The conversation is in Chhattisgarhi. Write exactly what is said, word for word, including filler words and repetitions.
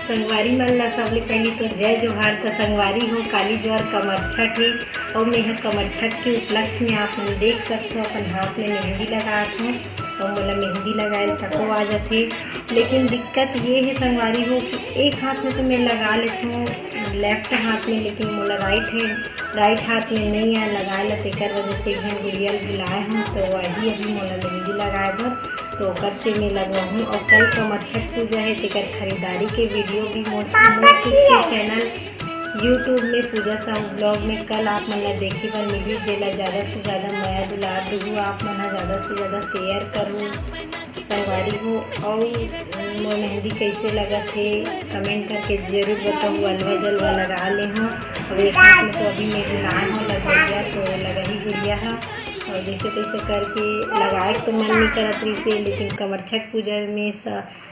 संगवारी मन ला सबले पहली तो जय जोहार। त संगवारी हो, काली जुआर कमरछठ हे, अउ मैं ह कमरछठ के उपलक्ष्य में आप मन देख सकथो अपन हाथ में मेहंदी लगात हूँ, अउ मोला मेहंदी लगाए ल तको आ जाथे। लेकिन दिक्कत ये हे संगवारी हो कि एक हाथ में तो मैं लगा लेथो लेफ्ट हाथ में, लेकिन मोला राइट हैंड राइट हाथ में नहीं है लगाए ला, तेकर वजह से एक झन गुड़िया ल बुलाए हूँ, तो वही अभी मोला मेहंदी लगाए बर, तो ओकर से मैं लगवाहूँ। और कल कमरछठ पूजा है, तेकर खरीदारी के वीडियो भी मोर मोर खुद के चैनल YouTube में पूजा साहू ब्लॉग में कल आप मन ला देखे बर मिली, जेला ज़्यादा से ज़्यादा मया दुलार देहू आप मन ह, ज़्यादा से ज़्यादा शेयर करू संगवारी हो। और मोर मेहंदी कैसे लगत हे, कमेंट करके जरूर बताऊ। अलवा जलवा लगा ले हूँ। अब एक हाथ में तो अभी मैं बुलाए हूँ लगैया, तो लगा ही गुड़िया है। और जैसे तैसे करके लगाए तो मन नहीं करत रही से, लेकिन कमरछठ पूजा में स